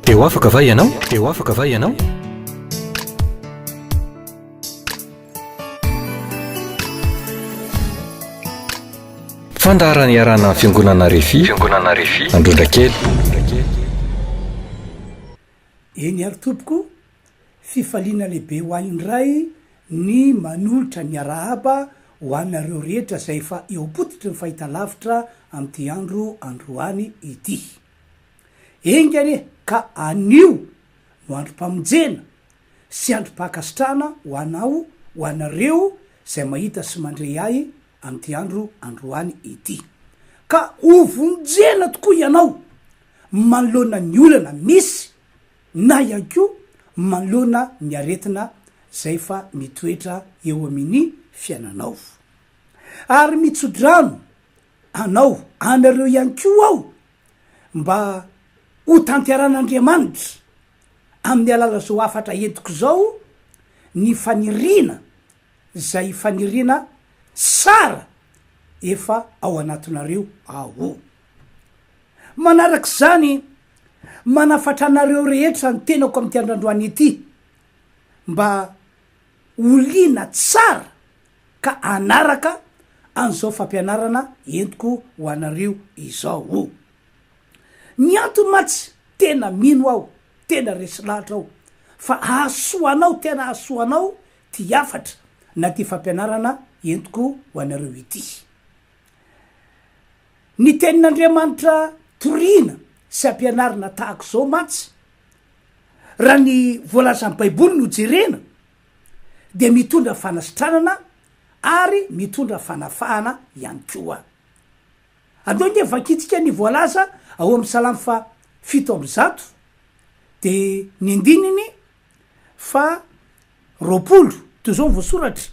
Te ho afaka va ianao? Te ho afaka va ianao? Fandaharana iarahana amin'ny Fiangonana Refi, Fiangonana Refi, Androndrakely. Eny ary tompoko, fifaliana lehibe ho ahy indray ny manolotra ny arahaba ho anareo rehetra izay efa eo am-pototry ny fahitalavitra amin'ity andro androany ity. Enga anie ka anio no androm-pamonjena sy androm-pankasitrahana ho anao, ho anareo izay mahita sy mandre ahy amin'ity andro androany ity. Ka ho vonjena tokoa ianao manoloana ny olana misy na ihany koa manoloana ny aretina izay efa mitoetra eo amin'ny fiainanao. Ary mitsodrano anao, anareo ihany koa aho mba ho tanteran'Andriamanitra amin'ny alalan'izao hafatra entiko izao ny faniriana izay faniriana tsara efa ao anatinareo ao. Manaraka izany, manafatra anareo rehetra ny tenako amin'ity andro androany ity mba ho liana tsara ka hanaraka an'izao fampianarana entiko ho anareo izao. Ny antony mantsy, tena mino aho, tena resy lahatra aho, fa hahasoa anao, tena hahasoa anao ty hafatra na ty fampianarana entiko ho anareo ity. Ny tenin'Andriamanitra toriana sy ampianarina tahaka izao mantsy, raha ny voalazan'ny Baiboly no jerena, dia mitondra fanasitranana ary mitondra fanafahana ihany koa. Andao ange vakintsika ny voalaza ao amin'ny Salamo faha 107 dia ny andininy faha 20, toy izao ny voasoratra,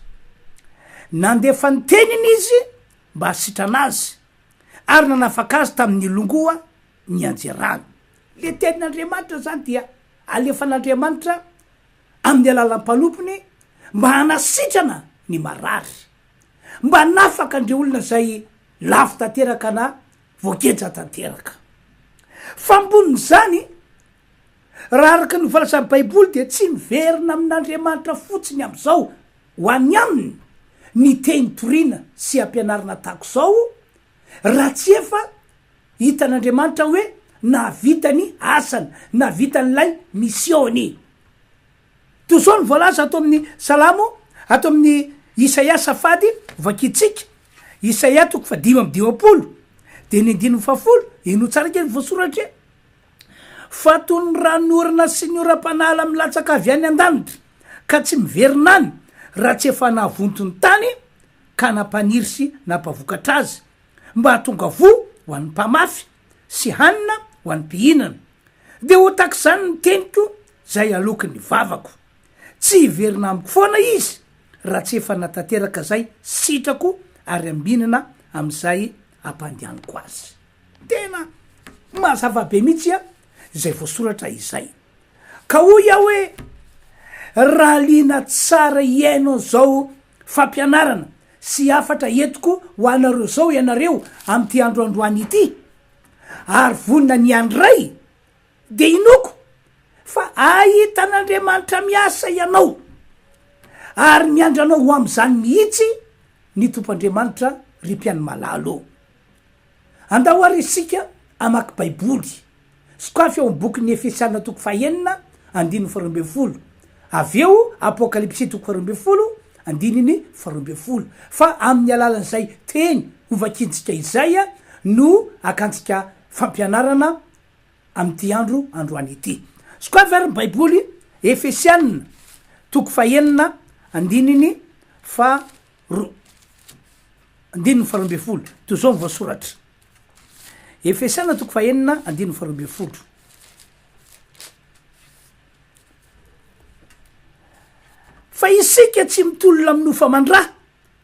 Nandefa ny teniny izy mba hasitrana azy, ary nanafaka azy tamin'ny longoa nianjerany. Le tenin'Andriamanitra zany dia alefan'Andriamanitra amin'ny alalan'ny mpanompony mba hanasitrana ny marary, mba hanafaka an'ireo olona izay lavo tanteraka na voageja tanteraka. Fa ambonin'izany, raha araka ny voalazan'ny Baiboly dia tsy miverina amin'Andriamanitra fotsiny amin'izao ho any aminy ny teny toriana sy ampianarina tahaka izao raha tsy efa hitan'Andriamanitra hoe nahavita ny asany, nahavita an'ilay mission-ny. Toy izao no voalaza ato amin'ny Salamo, ato amin'ny Isaia safady, vakintsika, Isaia toko fahadimy amby dimampolo, dia ny andininy fahafolo, henoy tsara ange ny voasoratra e. Fa toy ny ranonorana sy ny oram-panala milatsaka avy any an-danitra, ka tsy miverina any, raha tsy efa nahavonto ny tany, ka nampaniry sy nampavokatra azy, mba hahatonga voa ho an'ny mpamafy sy hanina ho an'ny mpihinana. Dia ho tahaka izany ny teniko izay aloky ny vavako. Tsy hiverina amiko foana izy raha tsy efa natanteraka izay sitrako ary ambinina amin'izay ampandehaniko azy. Tena mazava be mihitsy izay voasoratra izay. Ka hoy aho hoe, raha liana tsara hihaino an'izao fampianarana sy hafatra entiko ho anareo izao ianareo amin'ity andro androany ity, ary vonona ny handray, dia inoako fa hahita an'Andriamanitra miasa ianao, ary miandry anao ho amin'izany mihitsy ny Tompo Andriamanitra, ry mpihaino malala ô. Andao àry isika hamaky Baiboly. Sokafy ao amin'ny bokin'ny Efesiana toko fahenina, andininy faharoa ambin'ny folo. Avy eo Apokalypsy toko faharoa ambin'ny folo, andininy faharoa ambin'ny folo. Fa amin'ny alalan'izay teny hovakintsika izay no hakantsika fampianarana amin'ity andro androany ity. Sokafy àry ny Baiboly, Efesiana toko fahenina, andininy faharoa. Andininy faharoa ambin'ny folo, toy izao ny voasoratra. Efesiana toko fahenina, andininy faharoa ambin'ny folo. Fa isika tsy mitolona amin'ny nofo aman-dra,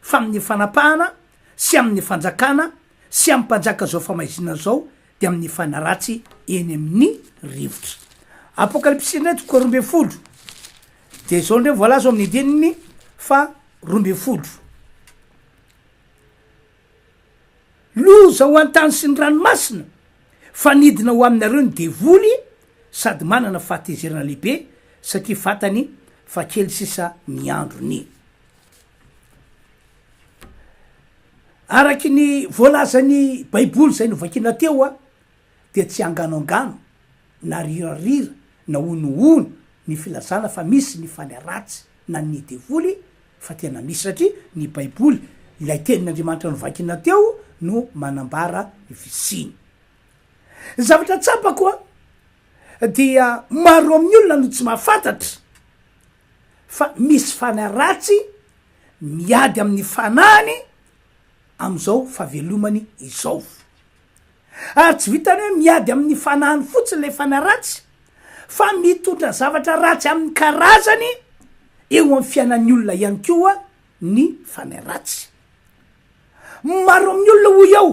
fa amin'ny fanapahana sy amin'ny fanjakana sy amin'ny mpanjaka izao famaizina izao dia amin'ny fanaratsy eny amin'ny rivotra. Apokalypsy indray toko faharoa ambin'ny folo, dia izao indray voalaza ao amin'ny andininy faharoa ambin'ny folo. Loza ho an-tany sy ny ranomasina, fa nidina ho aminareo ny devoly. sady manana fahatezerana lehibe satria fantany fa kely sisa ny androny. Araky ny voalazan'ny Baiboly izay novakina teo dia tsy angano angano na rirarira na honohono ny filazana fa misy ny fanahy ratsy na ny devoly fa tena misy satria ny Baiboly ilay tenin'Andriamanitra novakina teo no manambara ny fisiany. Ny zavatra tsapako dia maro amin'ny olona no tsy mahafantatra fa misy fanahy ratsy miady amin'ny fanahiny amin'izao fahavelomany izao. Ary tsy vitan'ny hoe miady amin'ny fanahiny fotsiny ilay fanahy ratsy fa mitondra zavatra ratsy amin'ny karazany eo amin'ny fiainan'ny olona ihany koa ny fanahy ratsy. Maro amin'ny olona hoy aho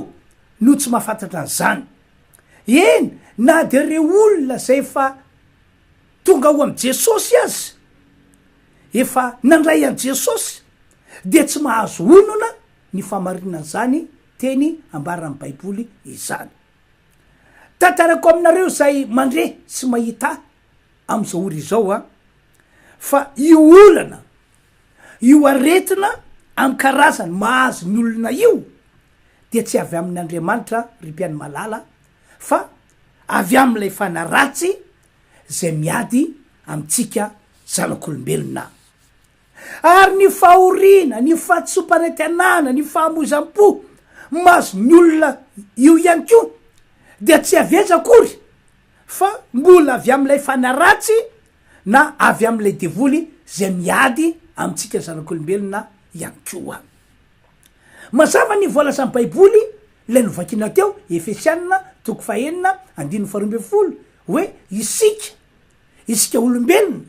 no tsy mahafantatra an'izany. Eny, na dia ireo olona izay efa tonga ao amin'i Jesosy aza, efa nandray an'i Jesosy, dia tsy mahazo onona ny fahamarinan'izany teny ambaran'ny Baiboly izany. Tantarako aminareo izay mandre sy mahita ahy amin'izao ora izao an, fa io olana Io aretina amin'ny karazany mahazo ny olona io dia tsy avy amin' Andriamanitra ry mpihaino malala fa avy amin'ilay fanahy ratsy izay miady amintsika zanak'olombelona. Ary ny fahoriana, ny fahadisoam-panantenana, ny fahamoizam-po mahazo ny olona io ihany koa dia tsy avy aiza akory fa mbola avy amin'ilay fanahy ratsy na avy amin'ilay devoly izay miady amintsika zanak'olombelona ihany koa. Mazava ny voalazan'ny Baiboly ilay novakina teo, Efesiana toko fahenina andininy faharoa ambin'ny folo, hoe isika, isika olombelona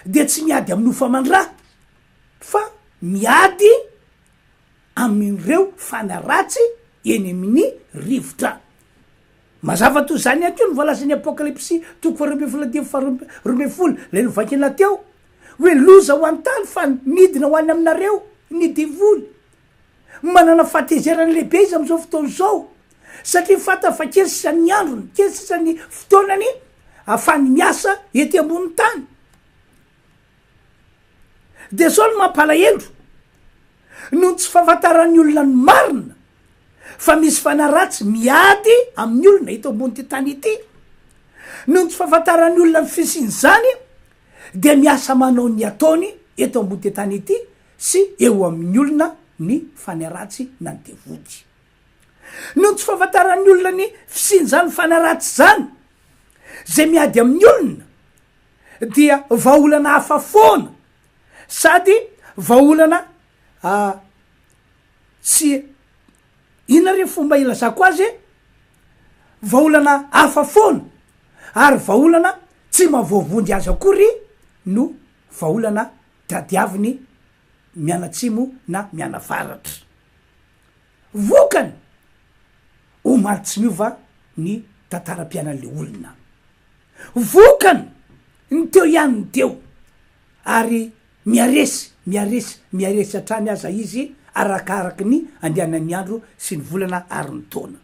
dia tsy miady amin'ny nofo aman-dra fa miady amin'ireo fanahy ratsy eny amin'ny rivotra. Mazava toy izany ihany koa ny voalazan'ny Apokalypsy toko faharoa ambin'ny folo andininy faharoa 12, ilay novakina teo, hoe loza ho an'ny tany fa nidina ho any aminareo ny devoly. Manana fahatezerana lehibe izy amin'izao fotoana izao, satria fantany fa kely sisa ny androny, kely sisa ny fotoanany ahafahany miasa ety ambonin'ny tany. Dia izao no mampalahelo, noho ny tsy fahafantaran'ny olona ny marina, fa misy fanahy ratsy miady amin'ny olona eto ambon'ity tany ity. Noho ny tsy fahafantaran'ny olona ny fisian'izany dia miasa manao ny ataony eto ambon'ity tany ity sy eo amin'ny olona ny fanahy ratsy na ny devoly. Noho ny tsy fahafantaran'ny olona ny fisian'izany fanahy ratsy izany izay miady amin'ny olona dia vahaolana hafa foana sady vahaolana Tsy inona re fomba ilazako azy e? Vahaolana hafa foana ary vahaolana tsy mahavoavonjy azy akory no vahaolana tadiaviny mianatsimo na mianavaratra. Vokany, omaly tsy miova ny tantaram-piainan'le olona. Vokany, ny teo ihany ny teo ary Miharesy, miharesy, miharesy hatrany aza izy arakaraky ny andehanan'ny andro sy ny volana ary ny taona.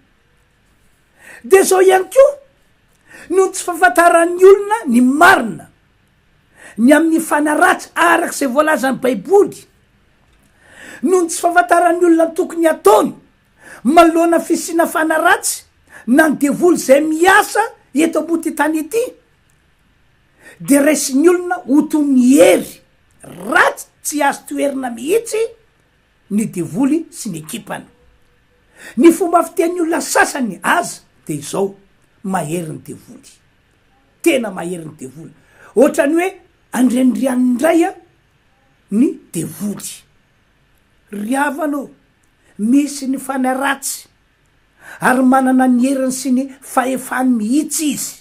Dia izao ihany koa, noho ny tsy fahafantaran'ny olona ny marina, ny amin'ny fanahy ratsy araka izay voalazan'ny Baiboly, noho ny tsy fahafantaran'ny olona ny tokony hataony manoloana fisiana fanahy ratsy na ny devoly izay miasa eto ambony tany ity, dia raisin'ny olona ho toy ny hery ratsy tsy azo toherina mihitsy ny devoly sy ny ekipany. Ny fomba fitenin'ny olona sasany aza dia izao, mahery ny devoly. Tena mahery ny devoly. Ohatran'ny hoe andriandrianiny indray ny devoly. Ry havana ô, misy ny fanahy ratsy ary manana ny heriny sy ny fahefany mihitsy izy,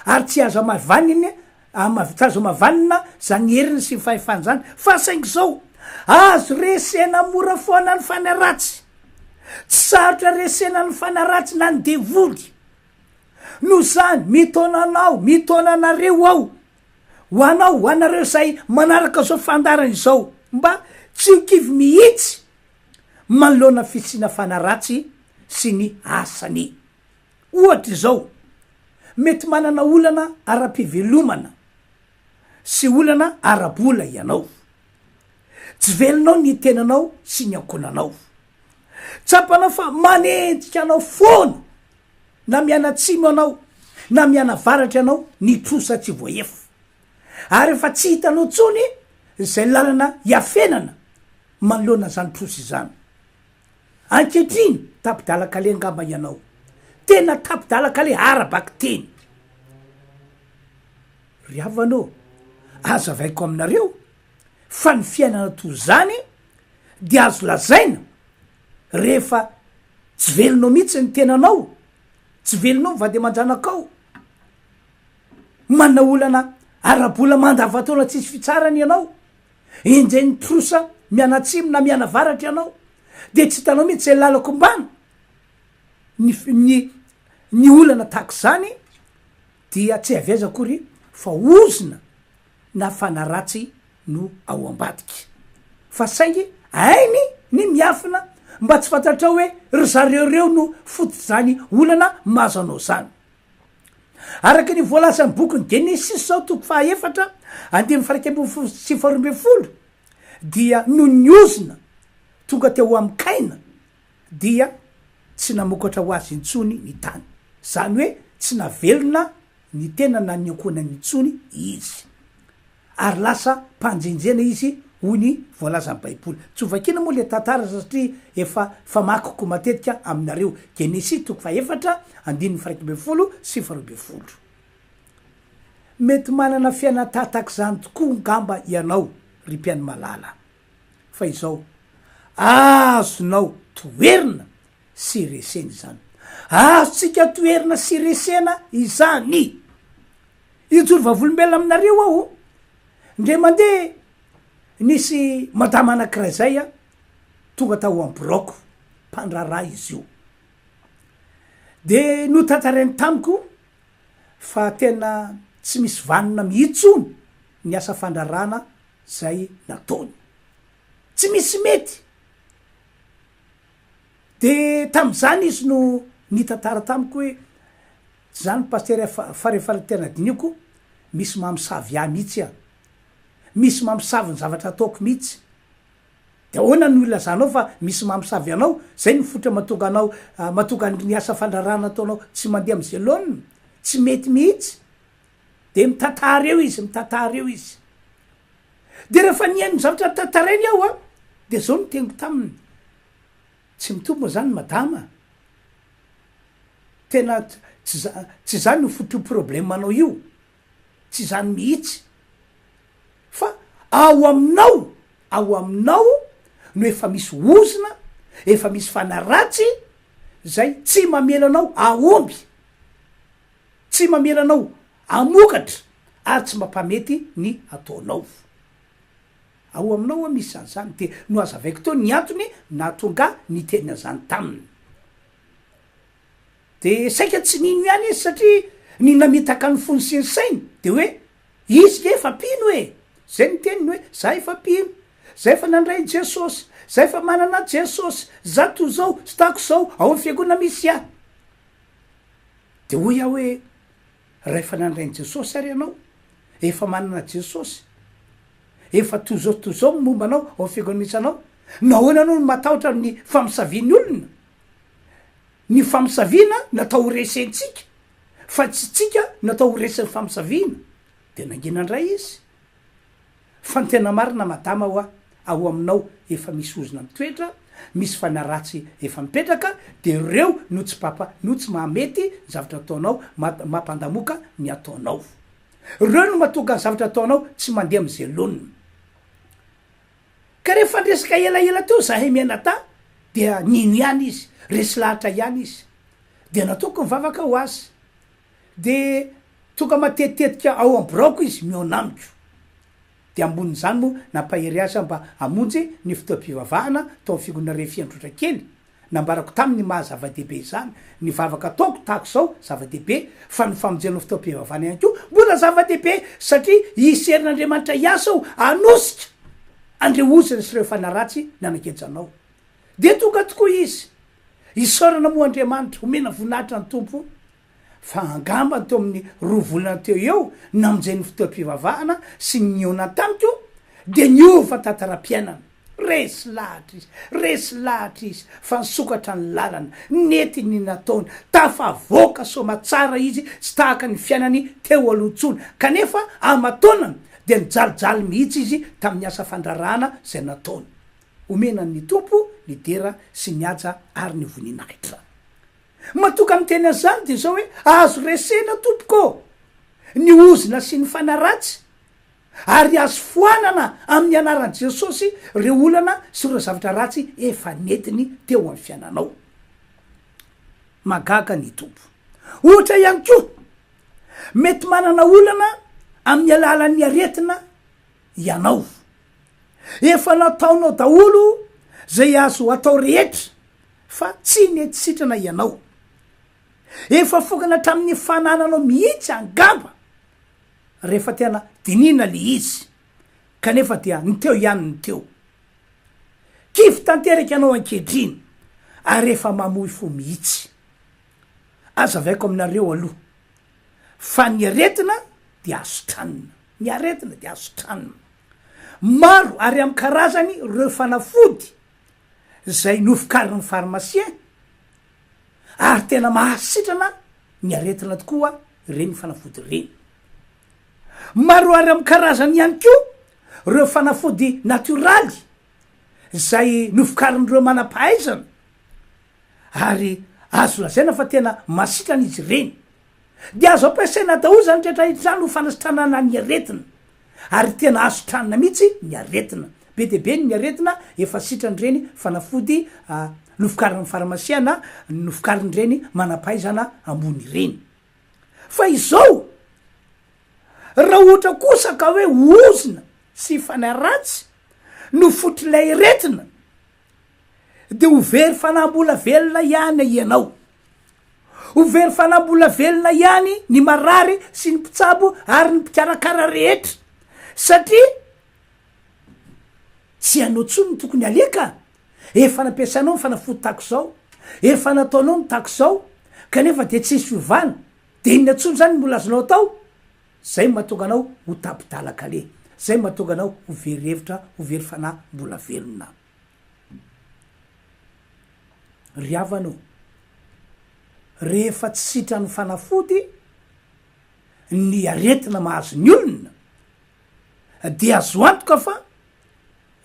ary tsy azo hamavaniny tsy azo hamavanina zany heriny sy ny fahefany zany, fa saingy zao, azo resena mora foana ny fanahy ratsy, tsy sarotra resena ny fanahy ratsy na ny devoly, noho zany mitaona anao, mitaona anareo aho, ho anao, ho anareo izay manaraka zao fandaharana izao, mba tsy ho kivy mihitsy manoloana fisiana fanahy ratsy sy ny asany. Ohatra izao, Mety manana olana ara-pivelomana sy olana ara-bola ianao. Tsy velonao ny tenanao sy ny ankohonanao. Tsapanao fa manenjika anao foana na mianatsimo ianao na mianavaratra ianao ny trosa tsy voaefa. Ary efa tsy hitanao intsony izay lalana hiafenana manoloana an'izany trosa izany. Ankehitriny, tapi-dalan-kaleha angamba ianao. Tena tapi-dalan-kaleha ara-bakiteny. Ry havana ô, azavaiko aminareo fa ny fiainana toy izany dia azo lazaina rehefa tsy velonao mihitsy ny tenanao, tsy velonao ny vady aman-janakao, manana olana ara-bola mandavantaona tsisy fitsarana ianao, enjehin'ny trosa mianatsimo na mianavaratra ianao, dia tsy hitanao mihitsy izay lalan-kombana, ny ny ny olana tahaka izany dia tsy avy aiza akory fa ozona na fanaratsy no ao ambadika. Fa saingy hainy ny miafina mba tsy fantatrao hoe ry zareo ireo no fototr'izany olana mahazo anao izany. Araka ny voalazan'ny bokin'ny Genesisy izao toko fahaefatra andininy faha 11 sy faha 12 dia noho ny ozona tonga teo amin'i Kaina dia tsy namokatra ho azy intsony ny tany. Izany hoe tsy navelona ny tena na ny ankohonany intsony izy. Ary lasa mpanjenjena izy hoy ny voalazan'ny Baiboly. Tsy hovakiana moa ilay tantara satria efa famakiko matetika aminareo. Genesisy toko fahefatra andininy faha 11 sy faha 12. Mety manana fiainana tahatak'izany tokoa ngamba ianao ry mpihaino malala. Fa izao, azonao toherina sy resena izany. Azontsika toherina sy resena izany. Hijoro vavolombelona aminareo aho, indray mandeha nisy madama anankiray zay a, tonga tao am biraoko, mpandraharaha izy io. De notantarainy tamiko fa tena tsy misy vanona mihitsy hono ny asa fandraharahana zay nataony. Tsy misy mety. De tam'zany izy no nitantara tamiko hoe, tsy zany pasitera fa fa rehefa tena dinihiko, misy mamosavy ahy mihitsy an. Misy mamosavy ny zavatra ataoko mihitsy. De ahoana no ilazanao fa misy mamosavy anao? Zay no fototra mahatonga anao, mahatonga ny asa fandraharahana ataonao tsy mandeha am'zay laoniny. Tsy mety mihitsy. De mitantara eo izy, mitantara eo izy. De rehefa nihaino ny zavatra tantarainy aho an, de zao no teniko taminy, tsy mitovy moa zany madama, tena tsy za- tsy zany no fototr'io problème-nao io, tsy zany mihitsy, fa ao aminao, ao aminao no efa misy ozona, efa misy fanahy ratsy zay tsy mamela anao hahomby. Tsy mamela anao hamokatra ary tsy mampamety ny ataonao. Ao aminao hoa misy an'izany dia nohazavaiko teo ny antony nahatonga ahy niteny an'izany taminy. Dia saika tsy nino ihany izy satria ny namitaka ny fony sy ny sainy dia hoe izy nge efa mpino e! Zay ny teniny hoe za efa mpino, za efa nandray an'i Jesosy, za efa manana Jesosy, za toy izao sy tahaka izao ao amin'ny fiangonana misy ahy. De hoy aho hoe, raha efa nandray an'i Jesosy ary ianao, efa manana Jesosy, efa toy izao sy toy izao ny momba anao ao amin'ny fiangonana misy anao, nahoana ianao no matahotra ny famosavian'ny olona? Ny famosaviana natao ho resentsika, fa tsy tsika natao ho resin'ny famosaviana. De nangina indray izy. Fa ny tena marina madama hoa, ao aminao efa misy ozona mitoetra, misy fanahy ratsy efa mipetraka, de reo no tsy papa no tsy mahamety ny zavatra ataonao, mampandamoka ny ataonao. Reo no mahatonga ny zavatra ataonao tsy mandeha amze laoniny. Ka rehefa niresaka elaela teo zahay mianadahy dia nino ihany izy, resy lahatra ihany izy. Dia nataoko ny vavaka ho azy. De tonga matetitetika ao am biraoko izy mihaona amiko. De ambonin'izany moa nampahery azy aho mba hamonjy ny fotoam-pivavahana tao am fiangonana Refi Antrotrakely. Nambarako taminy ny maha zava-dehibe izany. Ny vavaka ataoko tahaka izao zava-dehibe fa ny famonjena ny fotoam-pivavahana ihany koa mbola zava-dehibe satria hisy herin'Andriamanitra hiasa ao hanosika an'ireo ozona sy ireo fanahy ratsy nanageja anao. Dia tonga tokoa izy. Isaorana moa Andriamanitra, omena voninahitra ny Tompo. Fa angamba teo amin'ny roa volana teo eo namonjen'ny fotoam-pivavahana sy ny nihaona tamiko dia niova tantaram-piainana. Resy lahatra izy, resy lahatra izy fa nisokatra ny lalana, nety ny nataony, tafavoaka soamatsara izy tsy tahaka ny fiainany teo aloha intsony, kanefa aman-taonany dia nijalijaly mihitsy izy tamin'ny asa fandraharahana izay nataony. Omena ny Tompo ny dera sy ny haja ary ny voninahitra. Matoka miteny an'izany dia izao hoe azo resena tompoko ô! Ny ozona sy ny fanahy ratsy ary azo foanana amin'ny anaran'i Jesosy ireo olana sy ireo zavatra ratsy efa nentiny teo amin'ny fiainanao. Mahagaga ny Tompo. Ohatra ihany koa, mety manana olana amin'ny alalan'ny aretina ianao. Efa nataonao daholo izay azo atao rehetra fa tsy nety sitrana ianao. Efa fokana hatramin'ny fanananao mihitsy angamba rehefa tena dinihina le izy, kanefa dia ny teo ihany ny teo. Kivy tanteraka ianao ankehitriny ary efa mamoy fo mihitsy. Azavaiko aminareo aloha fa ny aretina dia azo sitranina, ny aretina dia azo sitranina. Maro ary amin'ny karazany ireo fanafody izay novokarin'ny pharmacien ary tena mahasitrana ny aretina tokoa ireny fanafody ireny. Maro ary amin'ny karazany ihany koa ireo fanafody natioraly izay novokarin'ireo manam-pahaizana ary azo lazaina fa tena mahasitrana izy ireny. Dia azo ampiasaina daholo izany rehetra izany ho fanasitranana ny aretina. Ary tena azo sitranina mihitsy ny aretina. Be dia be ny aretina efa sitran'ireny fanafody novokarin'ny farmasia na novokarin'ireny manam-pahaizana ambony ireny. Fa izao, raha ohatra kosa ka hoe ozona sy fanahy ratsy no fototr'ilay aretina, dia ho very fanahy mbola velona ihany ianao. Ho very fanahy mbola velona ihany ny marary sy ny mpitsabo ary ny mpikarakara rehetra, satria tsy ianao intsony no tokony aleha ka! Efa nampiasainao ny fanafody tahaka izao, efa nataonao ny tahaka izao, kanefa dia tsisy fiovana, dia inona intsony izany no mbola azonao atao? Zay no mahatonga anao ho tapi-dalan-kaleha, zay no mahatonga anao ho very hevitra, ho very fanahy mbola velona. Ry havana ô, rehefa tsy sitran'ny fanafody ny aretina mahazo ny olona, dia azo antoka fa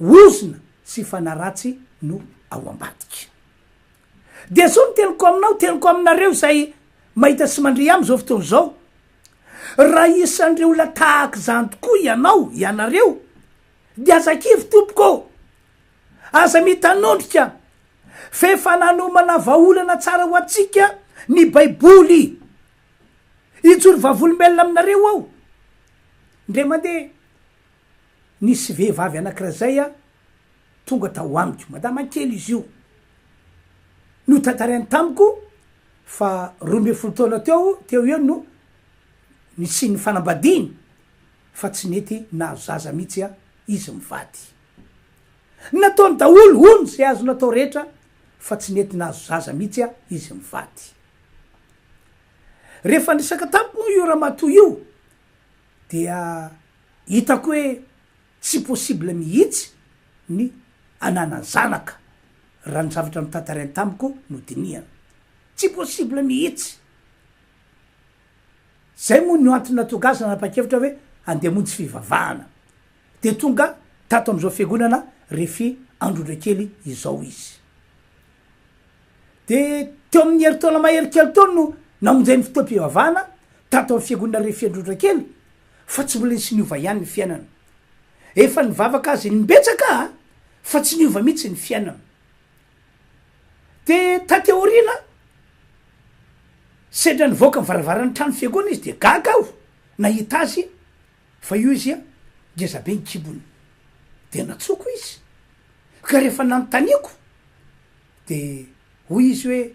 ozona sy fanahy ratsy no ao ambadika. Dia zao ny teniko aminao, teniko aminareo izay mahita sy mandre ahy amin'izao fotoana izao, raha isan'ireo olona tahaka izany tokoa ianao, ianareo, dia aza kivy tompoko ô! Aza mitanondrika fa efa nanomana vahaolana tsara ho antsika ny Baiboly. Hijoro vavolombelona aminareo aho. Indray mandeha, nisy vehivavy anankiray izay tonga tao amiko, madama kely izy io. Notantarainy tamiko fa 12 taona teo teo eo no nisian'ny fanambadiany fa tsy nety nahazo zaza mihitsy izy mivady. Nataony daholo hono izay azo natao rehetra fa tsy nety nahazo zaza mihitsy izy mivady. Rehefa niresaka tamiko moa io ramatoa io dia hitako hoe tsy possible mihitsy ny ananany zanaka raha ny zavatra notantarainy tamiko no dinihana. Tsy possible mihitsy. Zay moa no antony nahatonga azy nanapa-kevitra hoe andeha hamonjy fivavahana. Dia tonga tato amin'izao fiangonana Refi Androndrakely izao izy. Dia teo amin'ny herintaona mahery kely teo no namonjeny fotoam-pivavahana tato amin'ny fiangonana Refi Androndrakely fa tsy mbola nisy niova ihany ny fiainana. Efa nivavaka azy imbetsaka aho fa tsy niova mihitsy ny fiainana. Dia taty aoriana, sendra nivoaka ny varavaran'ny trano fiangonana izy dia gaga aho nahita azy fa io izy ngeza be ny kibony. Dia nantsoiko izy, ka rehefa nanontaniako de hoy izy hoe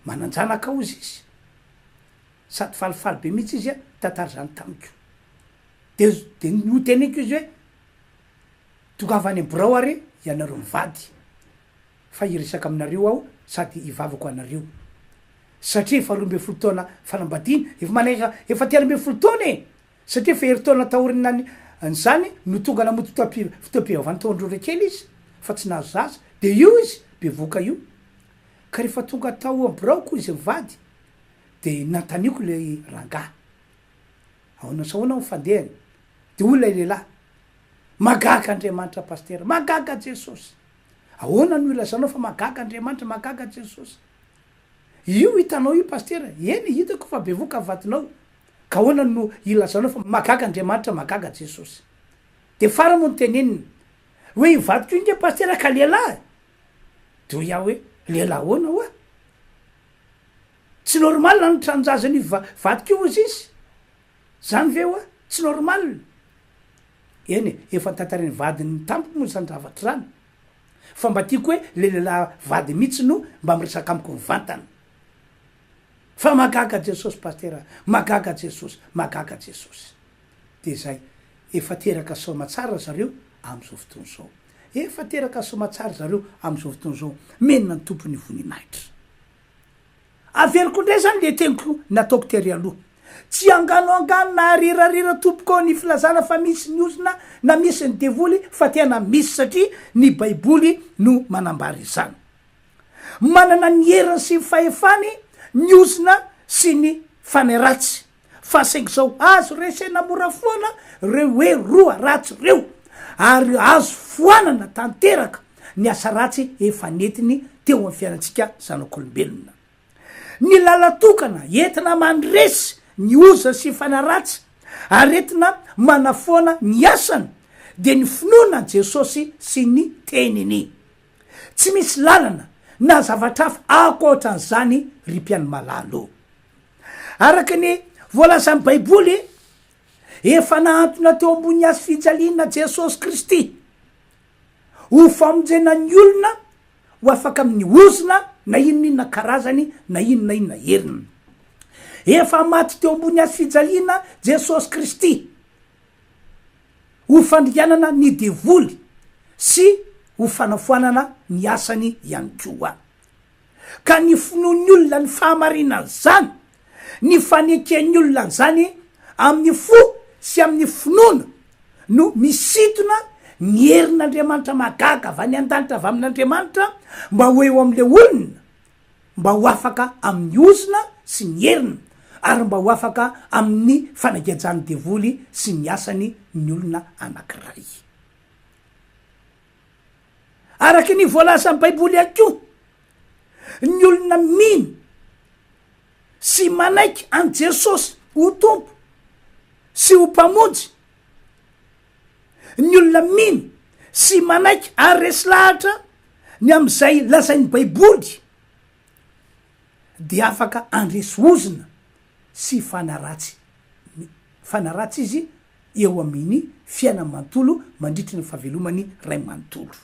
manan-janaka hozy izy, sady falifaly be mihitsy izy nitantara izany tamiko. De de noteneniko izy hoe tongava any am birao ary ianareo mivady fa hiresaka aminareo aho sady hivavaka ho anareo. Satria efa 12 taona fanambadiana, efa manaiky, efa 13 taona e! Satria efa herintaona taorianan'izany no tonga namonjy fotoam-pivavahana tao Androndrakely izy fa tsy nahazo zaza, dia io izy bevohoka io. Ka rehefa tonga tao am biraoko izy mivady dia nanontaniako ilay rangahy, ahoana sy ahoana ny fandehany? Dia hoy ilay lehilahy, mahagaga Andriamanitra Pasitera, mahagaga Jesosy. Ahoana no ilazanao fa mahagaga Andriamanitra, mahagaga Jesosy? Io hitanao io Pasitera, eny hitako fa bevohoka ny vadinao, Ka ahoana no ilazanao fa mahagaga Andriamanitra, mahagaga Jesosy? Dia farany moa no teneniny hoe io vadiko io nge pasitera ka lehilahy e! Dia hoy aho hoe lehilahy ahoana hoa? Tsy normal ny tranon-jazan'io vadiko io hozy izy? Zany ve hoa? Tsy normal! Eny e, efa notantarain'ny vadiny tamiko moa izany zavatra izany, fa mba tiako hoe le lehilahy vadiny mihitsy no mba miresaka amiko mivantana. Fa mahagaga Jesosy Pasitera mahagaga Jesosy mahagaga Jesosy de zay efa teraka soamatsara zareo amzao fotoana zao efa teraka soamatsara zareo amzao fotoana zao menina ny Tompo ny voninahitra averiko ndray zany le teniko nataoko tery aloha tsy angano angano na arirarira tompoko ny filazana fa misy ny ozona na misy ny devoly fa tena misy satria ny baiboly no manambara izany Manana ny heriny sy ny fahefany ny ozona sy ny fanahy ratsy. Fa saingy izao, azo resena mora foana ireo hery roa ratsy ireo, ary azo foanana tanteraka ny asa ratsy efa nentiny teo amin'ny fiainantsika zanak'olombelona. Ny lalan-tokana entina mandresy ny ozona sy fanahy ratsy ary entina manafoana ny asany dia ny finoana an'i Jesosy sy ny Teniny. Tsy misy lalana na zavatra hafa ankoatran'izany ry mpihaino malala ô. Araka ny voalazan'ny Baiboly, efa nahantona teo ambony hazo fijaliana Jesosy Kristy ho famonjena ny olona ho afaka amin'ny ozona na inona inona karazany na inona inona heriny. Efa maty teo ambony hazo fijaliana Jesosy Kristy. ho fandringanana ny devoly sy ho fanafoanana ny asany ihany koa. Ka ny finoan'ny olona ny fahamarinan'izany, ny faneken'ny olona an'izany amin'ny fo sy amin'ny finoana no misintona ny herin'Andriamanitra mahagaga avy any an-danitra avy amin'Andriamanitra mba ho eo amin'ilay olona mba ho afaka amin'ny ozona sy ny heriny, ary mba ho afaka amin'ny fanagejan'ny devoly sy ny asany ny olona anankiray. Araka ny voalazan'ny Baiboly ihany koa, ny olona mino sy manaiky an'i Jesosy ho Tompo sy ho Mpamonjy, ny olona mino sy manaiky ary resy lahatra ny amin'izay lazain'ny Baiboly dia afaka handresy ozona sy fanaratsy fanaratsy izy eo amin'ny fiainany manontolo mandritry ny fahavelomany ray manontolo.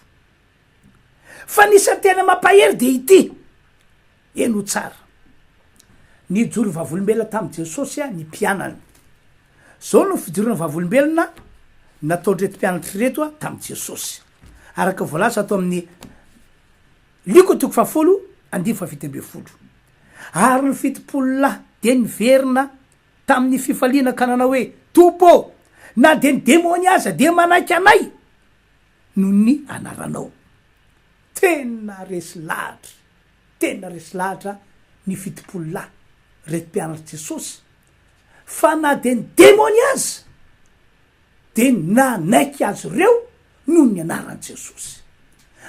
Fa ny isan'ny tena mampahery dia ity, henoy tsara, nijoro vavolombelona tamin'i Jesosy ny mpianany. Izao no fijoroana vavolombelona nataon'ireto mpianatra ireto tamin'i Jesosy, araka ny voalaza ato amin'ny Lioka toko fahafolo andininy fahafito ambin'ny folo. Ary ny 70 lahy dia niverina tamin'ny fifaliana ka nanao hoe, Tompo ô, na dia ny demony aza dia manaiky anay noho ny anaranao. Tena resy lahatra, tena resy lahatra ny 70 lahy, ireto mpianatr'i Jesosy, fa na dia ny demony aza dia nanaiky azy ireo noho ny anaran'i Jesosy.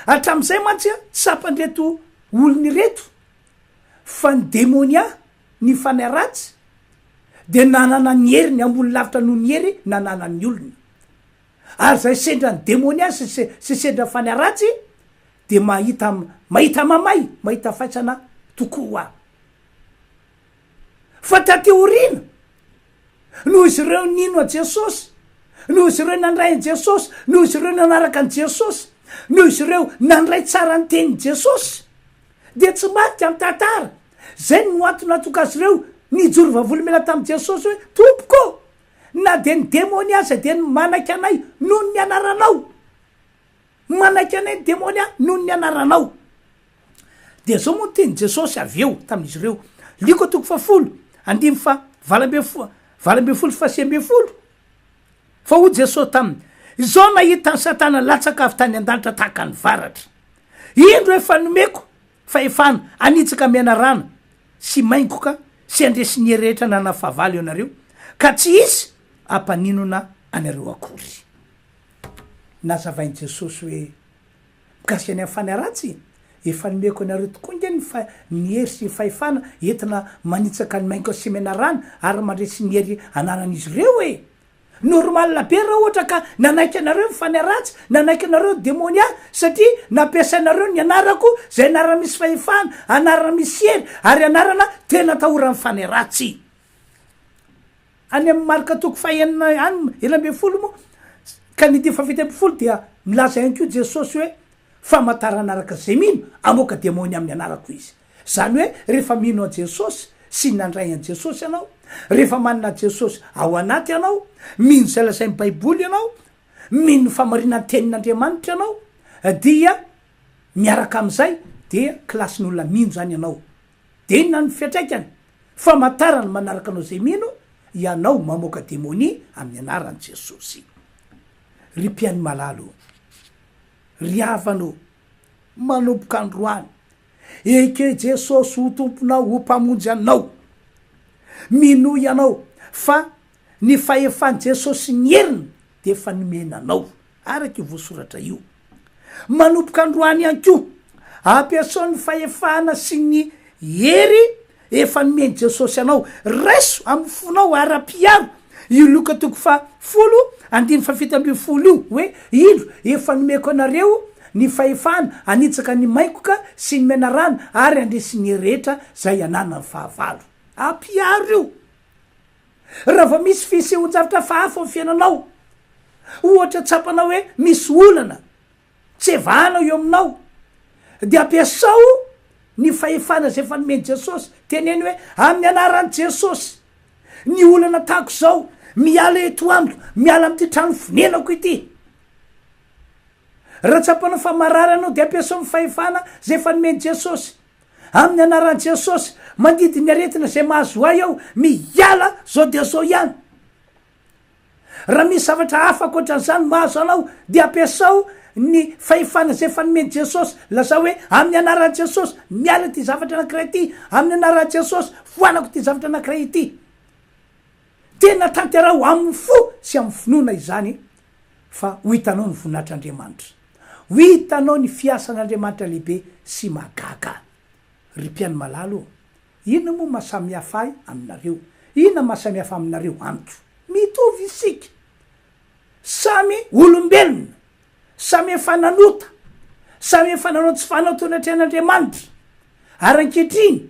Hatramin'izay mantsy tsapan'ireto olona ireto fa ny demonia, ny fanahy ratsy, dia nanana ny heriny ambony lavitra noho ny hery nananan'ny olona. Ary izay sendra ny demonia sy sy sendra ny fanahy ratsy dia mahita mahita mamay, mahita faisana tokoa. Fa taty aoriana, noho izy ireo nino an'i Jesosy, noho izy ireo nandray an'i Jesosy, noho izy ireo nanaraka an'i Jesosy, noho izy ireo nandray tsara ny tenin'i Jesosy, dia tsy maty amin'ny tantara. Izay no antony nahatonga azy ireo nijoro vavolombelona tamin'i Jesosy hoe, Tompoko, na dia ny demony aza dia manaiky anay noho ny anaranao. Manaiky anay ny demonia noho ny anaranao. Dia izao moa no tenin'i Jesosy avy eo tamin'izy ireo, Lioka toko fahafolo, andininy faha 18, 18 sy faha 19. Fa hoy Jesosy taminy, Izao nahita an'i Satana latsaka avy tany an-danitra tahaka ny varatra. Indro efa nomeko fahefana hanitsaka menarana sy maingoka sy handresy ny hery rehetra ananan'ny fahavalo ianareo, ka tsy hisy hampaninona anareo akory. Nazavain'i Jesosy hoe, Mikasika ny amin'ny fanahy ratsy, efa nomeko anareo tokoa ange ny fa, ny hery sy ny fahefana entina manitsaka ny maingoka sy menarana ary mandresy ny hery ananan'izy ireo e! Normal be raha ohatra ka nanaiky anareo ny fanahy ratsy, nanaiky anareo ny demonia satria nampiasainareo ny anarako izay anarana misy fahefana, anarana misy hery ary anarana tena atahoran'ny fanahy ratsy. Any amin'ny Marka toko fahenina any, 16 moa ka ny andininy faha-17 dia milaza ihany koa Jesosy hoe famantarana araka izay mino, hamoaka demonia amin'ny anarako izy. Izany hoe rehefa mino an'i Jesosy sy nandray an'i Jesosy ianao, rehefa manana an'i Jesosy ao anaty ianao, mino izay lazain'ny Baiboly ianao, mino ny famarinan'ny tenin'Andriamanitra ianao, dia miaraka amin'izay dia kilasin'olona mino izany ianao. Dia inona ny fiantraikany? Famantarana manaraka anao izay mino, ianao mamoaka demonia amin'ny anaran'i Jesosy. Ry mpihaino malala ô, ry havana ô, manomboka androany, Eke Jesosy ho Tomponao, ho Mpamonjy anao. Minoa ianao fa ny fahefan'i Jesosy sy ny heriny dia efa nomena anao, araka io voasoratra io. Manomboka androany ihany koa, ampiasao ny fahefana sy ny hery efa nomen'i Jesosy anao. Raiso amin'ny fonao ary ampiharo io Lioka toko faha folo andininy faha 17 io hoe, Indro, efa nomeko anareo ny fahefana hanitsaka ny maingoka sy ny menarana ary handresy ny hery rehetra izay ananan'ny fahavalo. Ampiharo io. Raha vao misy fisehoan-javatra hafahafa ao amin'ny fiainanao, ohatra tsapanao hoe misy olana, Tsy evahana eo aminao. Dia ampiasao ny fahefana izay efa nomen'i Jesosy. Teneno hoe, Amin'ny anaran'i Jesosy, ny olana tahaka izao, miala eto amiko, miala amin'ity trano fonenako ity. Raha tsapanao fa marary ianao, dia ampiasao ny fahefana izay efa nomen'i Jesosy. Amin'ny anaran'i Jesosy, mandidy ny aretina izay mahazo ahy aho, miala zao dia zao ihany. Raha misy zavatra hafa ankoatran'izany mahazo anao dia ampiasao ny fahefana izay efa nomen'i Jesosy. Lazao hoe, Amin'ny anaran'i Jesosy, miala ity zavatra anankiray ity. Amin'ny anaran'i Jesosy, foanako ity zavatra anankiray ity. Tena tanteraho amin'ny fo sy amin'ny finoana izany fa ho hitanao ny voninahitr'Andriamanitra. Ho hitanao ny fiasan'Andriamanitra lehibe sy mahagaga. Ry mpihaino malala ô, Inona moa maha samihafa ahy aminareo? Inona maha samihafa aminareo amiko? Mitovy isika. Samy olombelona. Samy efa nanota. Samy efa nanao tsy fanao teo anatrehan'Andriamanitra. Ary ankehitriny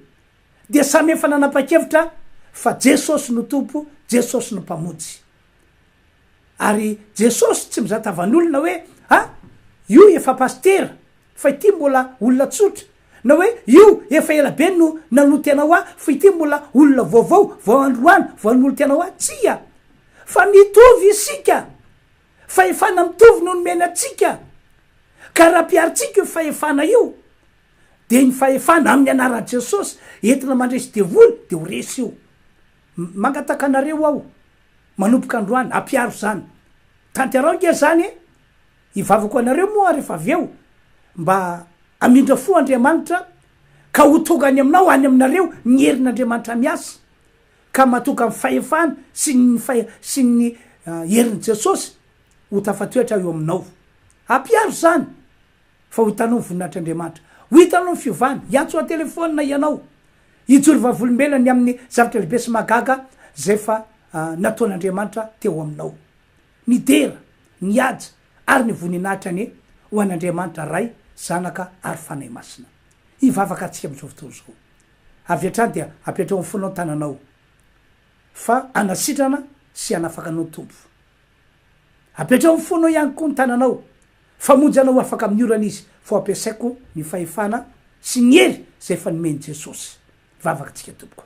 dia samy efa nanapa-kevitra fa Jesosy no Tompo, Jesosy no Mpamonjy. Ary Jesosy tsy mizaha tavan'olona hoe, ah, io efa pasitera, fa ity mbola olona tsotra, na hoe io efa ela be no nanolo-tena ho ahy, fa ity mbola olona vaovao, vao androany vao hanolo-tena ho ahy. Tsia! Fa mitovy isika! Fahefana mitovy no nomena antsika. Ka raha ampiharintsika io fahefana io, dia ny fahefana amin'ny anaran'i Jesosy entina mandresy devoly dia ho resy io. Mangataka anareo aho, manomboka androany, ampiharo izany. Tanteraho ange izany e! Hivavaka ho anareo moa rehefa avy eo mba hamindra fo Andriamanitra ka ho tonga any aminao, any aminareo ny herin'Andriamanitra miasa ka matoka amin'ny fahefana sy ny sy ny herin'i Jesosy ho tafatoetra eo aminao. Ampiharo izany fa ho hitanao ny voninahitr'Andriamanitra. Ho hitanao ny fiovana. Hiantso an-telefaonina ianao. Hijoro vavolombelona ny amin'ny zavatra lehibe sy mahagaga izay efa nataon'Andriamanitra teo aminao. Ny dera, ny haja ary ny voninahitra anie ho an' Andriamanitra Ray, Zanaka ary Fanahy Masina. Hivavaka antsika amin'izao fotoana izao. Avy hatrany dia apetraho amin'ny fonao ny tananao fa hanasitrana sy hanafaka anao ny Tompo. Apetraho amin'ny fonao ihany koa ny tananao fa hamonjy anao ho afaka amin'ny orana Izy fa ho ampiasaiko ny fahefana sy ny hery izay efa nomen'i Jesosy. Hivavaka antsika tompoko.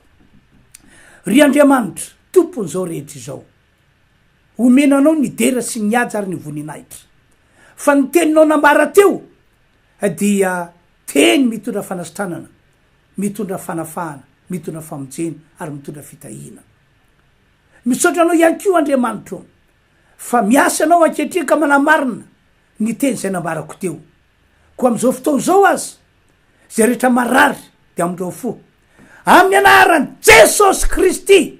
Ry Andriamanitra, Tompon'izao rehetra izao. Omena anao ny dera sy ny haja ary ny voninahitra. Fa ny teninao nambara teo dia teny mitondra fanasitranana, mitondra fanafahana. mitondra famonjena ary mitondra fitahiana. Misaotra Anao ihany koa Andriamanitro fa miasa Ianao ankehitriny ka manamarina ny teny izay nambarako teo. Koa amin'izao fotoana izao aza, izay rehetra marary dia amindrao fo. Amin'ny anaran'i Jesosy Kristy,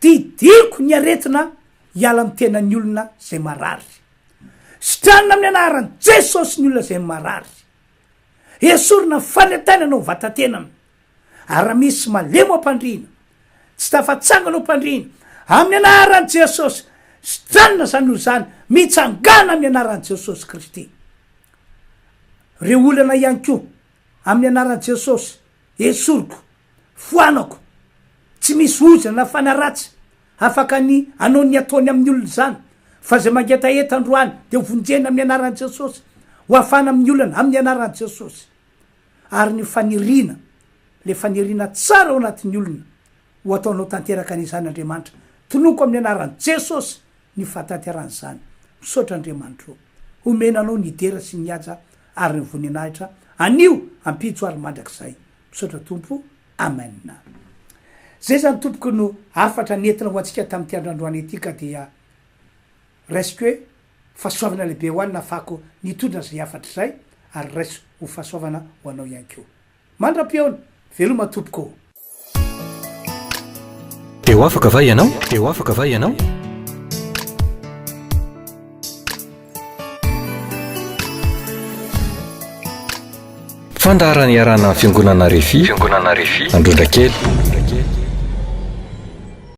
didiako ny aretina hiala amin'ny tenan'ny olona izay marary. Sitranina amin'ny anaran'i Jesosy ny olona izay marary. Esorina ny fanentanana ao vatatenany. Ary raha misy malemy ao am-pandriana, tsy tafatsangana ao am-pandriana, amin'ny anaran'i Jesosy, sitranina izany olona izany, mitsangàna amin'ny anaran'i Jesosy Kristy. Ireo olana ihany koa, amin'ny anaran'i Jesosy, esoriko, foanako, tsy misy ozona na fanahy ratsy afaka ny hanao ny ataony amin'ny olona izany, fa izay mangetaheta androany dia ho vonjena amin'ny anaran'i Jesosy, ho afahana amin'ny olana amin'ny anaran'i Jesosy. Ary ny faniriana, ilay faniriana tsara ao anatin'ny olona, ho ataonao tanteraka an'izany Andriamanitra. Tononiko amin'ny anaran'i Jesosy ny fahatanterahan'izany. Misaotra Andriamanitra o. Homena Anao ny dera sy ny haja ary ny voninahitra anio, ampitso ary mandrakizay. Misaotra Tompo. Amen. Zay zany tompoko no hafatra nentina ho antsika tamin'ity andro androany ity ka dia raisiko hoe fahasoavana lehibe ho ahy ny nahafahako nitondra an'izay hafatra izay ary raiso ho fahasoavana ho anao ihany koa. Mandra-pihaona! Veloma tompoko ô! Te ho afaka va ianao? Te ho afaka va ianao? Fandaharana iarahana amin'ny Fiangonana Refi, Fiangonana Refi, Androndrakely.